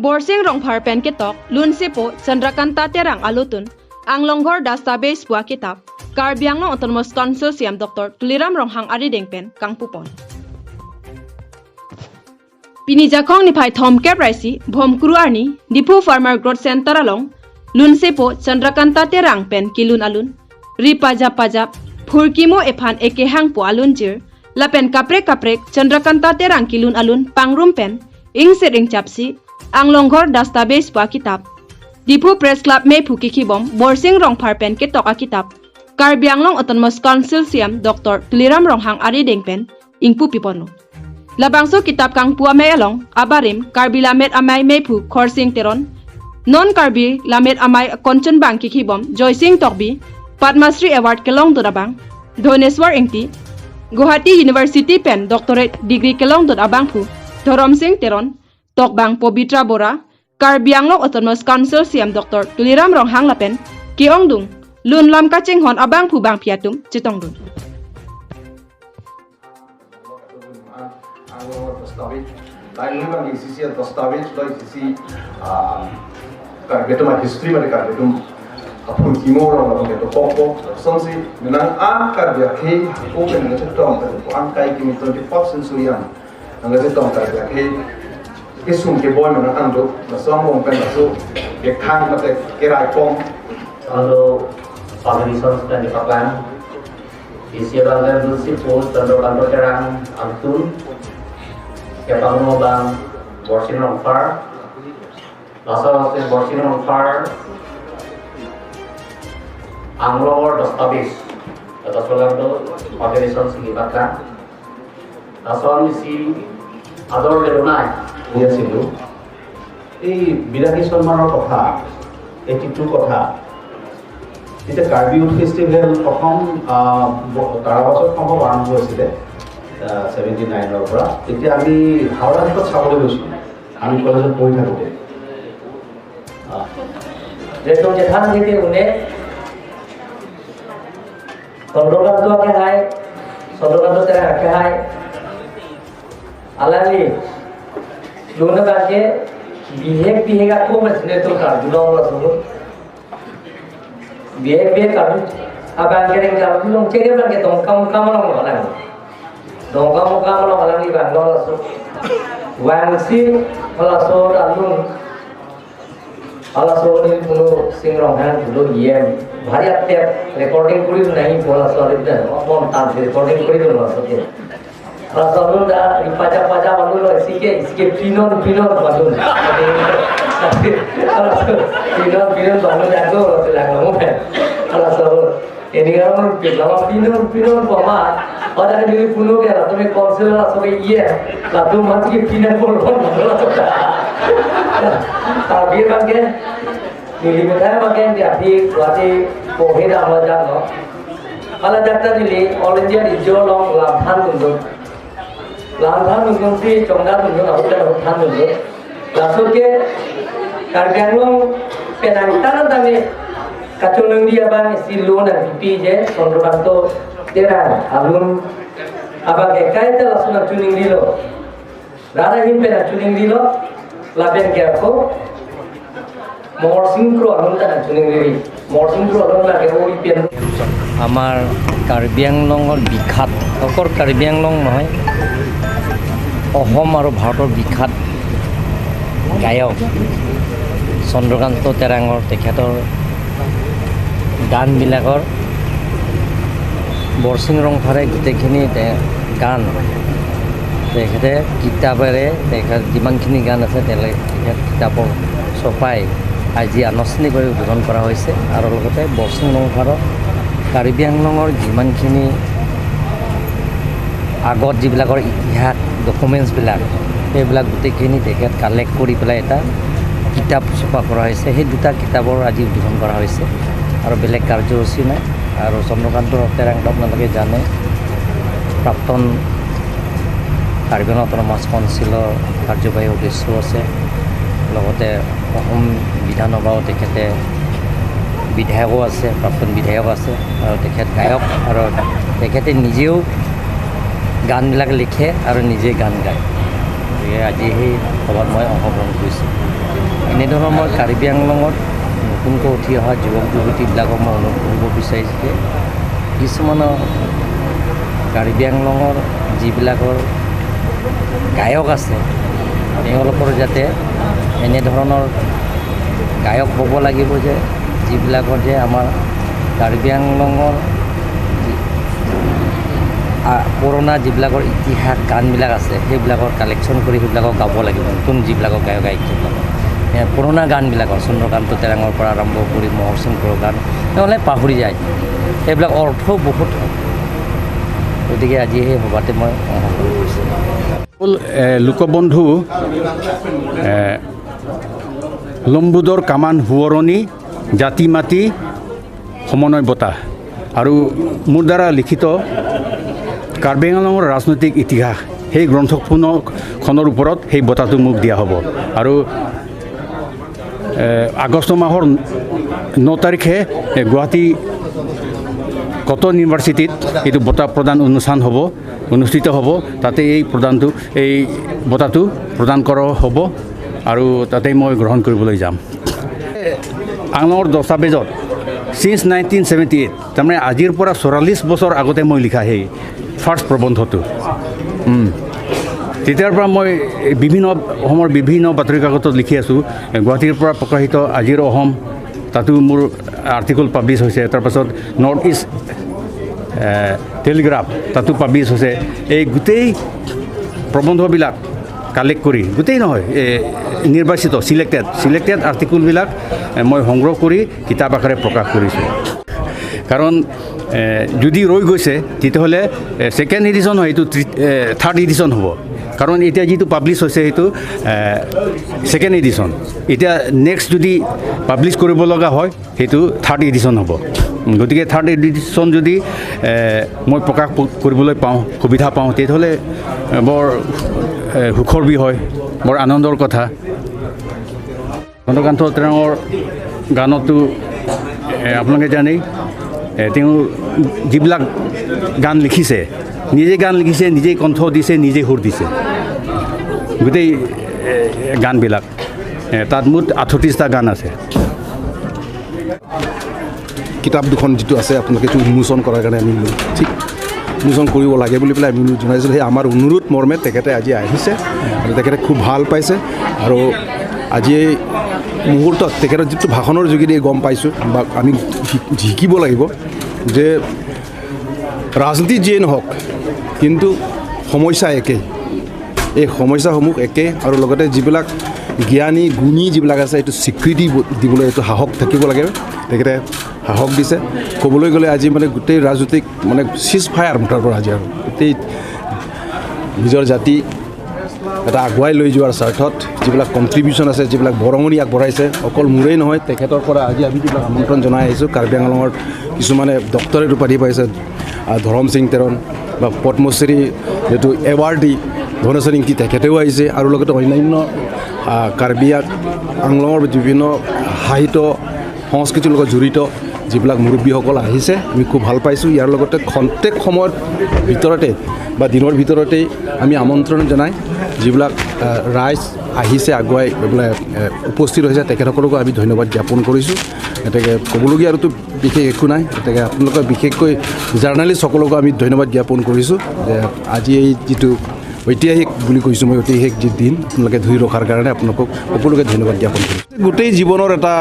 Borsing Rongphar pen ketok Lunsipo Chandrakanta Terang alutun Anglonghor Dastabej pua kitab Karbi Anglong Autonomous Council Siam Dr. Tuliram Ronghang Arideng pen kangpupon. Pinijakong ni phai thom kep raisi bhom kruarni Diphu Farmer Growth Center along Lunsipo Chandrakanta Terang pen kilun alun Ripaja pajap Phurkimo ephan eke hang po alun jir Lapen kaprek kaprek Chandrakanta Terang kilun alun pangrum pen ingset ing chapsi Anglonghor Dastabej pua kitab Diphu Press Club me phuki khibom Borsing Rongphar pen ke toka kitab Karbi Anglong Autonomous Council Siam Dr. Tuliram Ronghang Arideng pen ingpu pipono Labangso kitab kang pua me along abarim Karbi Lamet amai me phu Khorsing Teron Non Karbi Lamet amai Konchon bang kikhibom Joysing Tokbi Padmasri Award kelong dodabang Dhoneswar Engti Guwahati University pen Doctorate Degree kelong dodabang phu Dharam Singh Teron Tokbang Pobitra Bora Karbi Anglong Autonomous Council Siam Dr. Tuliram Ronghang Lapen Kiong Dung Lun Lam Kaching Hon Abang Phu Bang Phiatum Chitong Dung History Isum ke boy mana ando, nasong mong pen nasu, ke khang mate ke rai pong. Ando publications dan dipaklan, isi bangga dulsi pun tando kanto terang antun, ke pangmo bang Borsing Rongphar, laso se Borsing Rongphar, Anglor Dastabej, atau solanto publications dipaklan, laso isi ador lerunai. আছিলোঁ এই বিৰাগী সন্মানৰ কথা এইটিটোৰ কথা তেতিয়া Karbi youth festival প্ৰথম তাৰাবাছত সম্ভৱ আৰম্ভ হৈছিলে 79ৰ পৰা। তেতিয়া আমি হাওৰা ঘাটত চাবলৈ গৈছিলোঁ, আমি কলেজত পঢ়ি থাকোঁতে। Luna bangke bihek bihek aku masih tu kar dulu lah semua bihek bihek kar abang kering kar dulu ceri bangke dongkam kamu orang orang dongkam kamu orang orang ni bang lah semua wangsi kalau sor alun kalau sor ni puno sing rongan dulu yem भारी आते recording kuri nahi bola sor itu apa tan recording kuri dulu semua Rasulun dah dipaca-paca malu loh, sikit sikit pinon pinon malu. Pinon pinon malu jago loh bilang kamu kan. Rasul ini kan lama pinon pinon pama. Orang diri puno ke, lalu me konsul lalu me iya, lalu mati pinon bolon malu lalu. Tapi bangke, nilai bangke dia di kuati pohon awal jago. Kalau jatuh nilai All India Rizal long lamhan untuk lamhan untuk si congda untuk aku dah lamhan untuk. Lalu ke Karbi Anglong penangkaran tadi kacung dia bang si loan dan pipi je Chandrakanta Terang alun abang ekai te langsung nak tuning dilo. Rara himpe nak tuning dilo. Laben ke aku Morsing kro alun tak nak tuning diri. Morsing kro alun lah ke oi pen. আমাৰ কাৰ্বি আংলঙৰ বিখ্যাত অকল কাৰ্বি আংলং নহয় অসম আৰু ভাৰতৰ বিখ্যাত গায়ক চন্দ্ৰকান্ত তেৰাঙৰ তেখেতৰ গানবিলাকৰ বৰচিং ৰংফাৰে গোটেইখিনি গান তেখেতে কিতাপেৰে তেখেত যিমানখিনি গান আছে তেখেত কিতাপৰ ছপাই আজি আনুষ্ঠানিকভাৱে উদ্বোধন কৰা হৈছে। আৰু লগতে বৰচিং ৰংফাৰৰ কাৰ্বি আংলঙৰ যিমানখিনি আগত যিবিলাকৰ ইতিহাস ডকুমেণ্টছবিলাক সেইবিলাক গোটেইখিনি তেখেত কালেক্ট কৰি পেলাই এটা কিতাপ ছপা কৰা হৈছে। সেই দুটা কিতাপৰ আজি উদ্বোধন কৰা হৈছে আৰু বেলেগ কাৰ্যসূচী নাই। আৰু চন্দ্ৰকান্ত তেৰাংটো আপোনালোকে জানে প্ৰাক্তন কাৰ্বি আংলং অট'নমাছ কাউন্সিলৰ কাৰ্যবাহী সদস্য আছে, লগতে অসম বিধানসভাও তেখেতে বিধায়কো আছে, প্ৰাক্তন বিধায়ক আছে আৰু তেখেত গায়ক আৰু তেখেতে নিজেও গানবিলাক লিখে আৰু নিজে গান গায়। গতিকে আজি সেই সভাত মই অংশগ্ৰহণ কৰিছোঁ। এনেধৰণৰ মই কাৰ্বি আংলঙত নতুনকৈ উঠি অহা যুৱক যুৱতীবিলাকক মই অনুৰোধ কৰিব বিচাৰিছোঁ যে কিছুমানৰ কাৰ্বি আংলঙৰ যিবিলাকৰ গায়ক আছে তেওঁলোকৰ যাতে এনেধৰণৰ গায়ক হ'ব লাগিব যে যিবিলাকৰ যে আমাৰ কাৰ্বি আংলঙৰ পুৰণা যিবিলাকৰ ইতিহাস গানবিলাক আছে সেইবিলাকৰ কালেকশ্যন কৰি সেইবিলাকক গাব লাগিব। নতুন যিবিলাকৰ গায়ক গায়িকাবিলাকৰ পুৰণা গানবিলাকৰ চন্দ্ৰকান্ত তেৰাঙৰ পৰা আৰম্ভ কৰি মোহৰ শংকৰৰ গান নহ'লে পাহৰি যায়, সেইবিলাক অৰ্থ বহুত হয়। গতিকে আজি সেই সভাতে মই অংশগ্ৰহণ কৰিছোঁ। লোকবন্ধু লম্বুদৰ কামান সোঁৱৰণি জাতি মাটি সমন্বয় বঁটা আৰু মোৰ দ্বাৰা লিখিত কাৰ্বি আংলঙৰ ৰাজনৈতিক ইতিহাস সেই গ্ৰন্থখনৰ ওপৰত সেই বঁটাটো মোক দিয়া হ'ব। আৰু আগষ্ট মাহৰ 9 তাৰিখে গুৱাহাটী কটন ইউনিভাৰ্চিটিত এইটো বঁটা প্ৰদান অনুষ্ঠান হ'ব, অনুষ্ঠিত হ'ব। তাতে এই প্ৰদানটো, এই বঁটাটো প্ৰদান কৰা হ'ব আৰু তাতে মই গ্ৰহণ কৰিবলৈ যাম। আংলঙৰ দস্তাবেজত চিন্স 1978, তাৰমানে আজিৰ পৰা 44 বছৰ আগতে মই লিখা সেই ফাৰ্ষ্ট প্ৰবন্ধটো। তেতিয়াৰ পৰা মই বিভিন্ন অসমৰ বিভিন্ন বাতৰি কাকতত লিখি আছোঁ। গুৱাহাটীৰ পৰা প্ৰকাশিত আজিৰ অসম, তাতো মোৰ আৰ্টিকল পাব্লিছ হৈছে। তাৰপাছত নৰ্থ ইষ্ট টেলিগ্ৰাফ, তাতো পাব্লিছ হৈছে। এই গোটেই প্ৰবন্ধবিলাক কালেক্ট কৰি, গোটেই নহয়, নিৰ্বাচিত চিলেক্টেড আৰ্টিকলবিলাক মই সংগ্ৰহ কৰি কিতাপ আকাৰে প্ৰকাশ কৰিছোঁ। কাৰণ যদি ৰৈ গৈছে তেতিয়াহ'লে ছেকেণ্ড এডিশ্যন হয়, এইটো থাৰ্ড এডিশ্যন হ'ব। কাৰণ এতিয়া যিটো পাব্লিছ হৈছে সেইটো ছেকেণ্ড এডিশ্যন। এতিয়া নেক্সট যদি পাব্লিছ কৰিব লগা হয় সেইটো থাৰ্ড এডিশ্যন হ'ব। গতিকে থাৰ্ড এডিশ্যন যদি মই প্ৰকাশ কৰিবলৈ পাওঁ, সুবিধা পাওঁ, তেতিয়াহ'লে বৰ সুখৰ বিষয়, বৰ আনন্দৰ কথা। চন্দ্ৰকান্ত তেৰাঙৰ গানতো আপোনালোকে জানেই, তেওঁ যিবিলাক গান লিখিছে, নিজে গান লিখিছে, নিজেই কণ্ঠ দিছে, নিজেই সুৰ দিছে গোটেই গানবিলাক। তাত মুঠ 38টা গান আছে। কিতাপ দুখন যিটো আছে আপোনালোকে এইটো উন্মোচন কৰাৰ কাৰণে আমি ঠিক উন্মোচন কৰিব লাগে বুলি পেলাই আমি অনুৰোধ জনাইছিলোঁ। সেই আমাৰ অনুৰোধ মৰ্মে তেখেতে আজি আহিছে আৰু তেখেতে খুব ভাল পাইছে। আৰু আজি এই মুহূৰ্তত তেখেতৰ যিটো ভাষণৰ যোগেদি গম পাইছোঁ বা আমি শিকিব লাগিব যে ৰাজনীতি যিয়ে নহওক কিন্তু সমস্যা একেই, এই সমস্যাসমূহ একেই। আৰু লগতে যিবিলাক জ্ঞানী গুণী যিবিলাক আছে এইটো স্বীকৃতি দিবলৈ এইটো সাহস থাকিব লাগে, তেখেতে সাহস দিছে। ক'বলৈ গ'লে আজি মানে গোটেই ৰাজনৈতিক মানে চিজ ফায়াৰ মুঠৰ পৰা আজি আৰু গোটেই নিজৰ জাতি এটা আগুৱাই লৈ যোৱাৰ স্বাৰ্থত যিবিলাক কণ্ট্ৰিবিউশ্যন আছে, যিবিলাক বৰঙণি আগবঢ়াইছে, অকল মোৰেই নহয় তেখেতৰ পৰা আজি আমি যিবিলাক আমন্ত্ৰণ জনাই আহিছোঁ। কাৰ্বি আংলঙত কিছুমানে ডক্টৰেট উপাধি পাইছে, ধৰম সিং তেৰণ বা পদ্মশ্ৰী যিটো এৱাৰ্ডি ধনেশ্বৰ ইংতি তেখেতেও আহিছে। আৰু লগতে অন্যান্য কাৰ্বি আংলঙৰ বিভিন্ন সাহিত্য সংস্কৃতিৰ লগত জড়িত যিবিলাক মুৰব্বীসকল আহিছে, আমি খুব ভাল পাইছোঁ। ইয়াৰ লগতে খন্তেক সময়ৰ ভিতৰতে বা দিনৰ ভিতৰতেই আমি আমন্ত্ৰণ জনাই যিবিলাক ৰাইজ আহিছে, আগুৱাই বোলে উপস্থিত হৈছে, তেখেতসকলকো আমি ধন্যবাদ জ্ঞাপন কৰিছোঁ। গতিকে ক'বলগীয়া আৰুতো বিশেষ একো নাই। গতিকে আপোনালোকৰ বিশেষকৈ জাৰ্ণালিষ্টসকলকো আমি ধন্যবাদ জ্ঞাপন কৰিছোঁ যে আজি এই যিটো ঐতিহাসিক বুলি কৈছোঁ মই, ঐতিহাসিক যি দিন আপোনালোকে ধৰি ৰখাৰ কাৰণে আপোনালোকক সকলোকে ধন্যবাদ জ্ঞাপন কৰিছোঁ। গোটেই জীৱনৰ এটা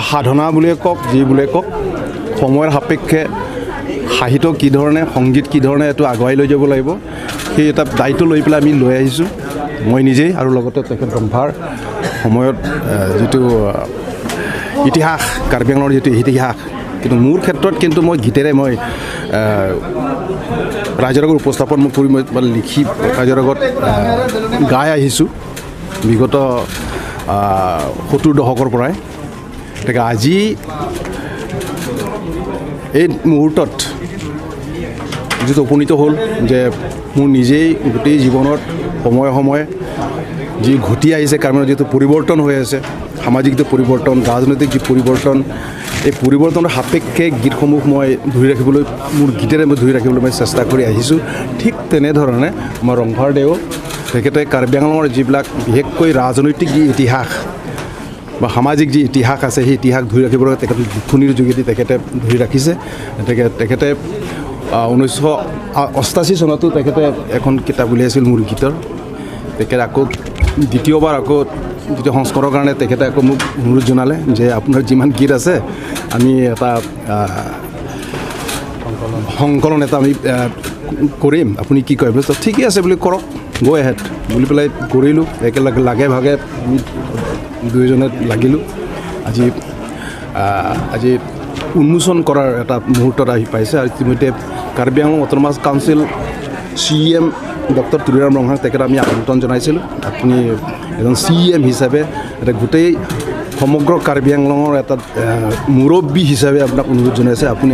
সাধনা বুলিয়ে কওক, যি বুলিয়ে কওক, সময়ৰ সাপেক্ষে সাহিত্য কি ধৰণে, সংগীত কি ধৰণে এইটো আগুৱাই লৈ যাব লাগিব, সেই এটা দায়িত্ব লৈ পেলাই আমি লৈ আহিছোঁ মই নিজেই। আৰু লগতে তেখেত ৰম্ভাৰ সময়ত যিটো ইতিহাস, কাৰ্বি আংলঙৰ যিটো ইতিহাস, কিন্তু মোৰ ক্ষেত্ৰত কিন্তু মই গীতেৰে মই ৰাইজৰ আগত উপস্থাপন মই কৰি মই লিখি ৰাইজৰ আগত গাই আহিছোঁ বিগত 70 দশকৰ পৰাই। গতিকে আজি এই মুহূৰ্তত যিটো উপনীত হ'ল যে মোৰ নিজেই গোটেই জীৱনত সময়ে সময়ে যি ঘটি আহিছে, কাৰণ যিটো পৰিৱৰ্তন হৈ আছে, সামাজিক যিটো পৰিৱৰ্তন, ৰাজনৈতিক যি পৰিৱৰ্তন, এই পৰিৱৰ্তনৰ সাপেক্ষে গীতসমূহ মই ধৰি ৰাখিবলৈ, মোৰ গীতেৰে মই ধৰি ৰাখিবলৈ মই চেষ্টা কৰি আহিছোঁ। ঠিক তেনেধৰণে মই ৰংভাৰদেও তেখেতে কাৰ্বি আংলঙৰ যিবিলাক বিশেষকৈ ৰাজনৈতিক যি ইতিহাস বা সামাজিক যি ইতিহাস আছে, সেই ইতিহাস ধৰি ৰাখিবৰ কাৰণে তেখেতে লিখনিৰ যোগেদি তেখেতে ধৰি ৰাখিছে। তেখেতে 1988 চনতো তেখেতে এখন কিতাপ উলিয়াইছিল মোৰ গীতৰ। তেখেতে আকৌ দ্বিতীয়বাৰ আকৌ দ্বিতীয় সংস্কৰণৰ কাৰণে তেখেতে আকৌ মোক অনুৰোধ জনালে যে আপোনাৰ যিমান গীত আছে আমি এটা সংকলন এটা আমি কৰিম, আপুনি কি কয়? বোলে ঠিকেই আছে বুলি কৰক, গ' এহেড বুলি পেলাই কৰিলোঁ। একেলগে লাগে ভাগে আমি দুয়োজনে লাগিলোঁ। আজি আজি উন্মোচন কৰাৰ এটা মুহূৰ্তত আহি পাইছে। আৰু ইতিমধ্যে Karbi Anglong autonomous council CM doctor Tuliram Ronghang তেখেত আমি আমন্ত্ৰণ জনাইছিলোঁ। আপুনি এজন CM হিচাপে এটা গোটেই সমগ্ৰ কাৰ্বি আংলঙৰ এটা মুৰব্বী হিচাপে আপোনাক অনুৰোধ জনাইছে, আপুনি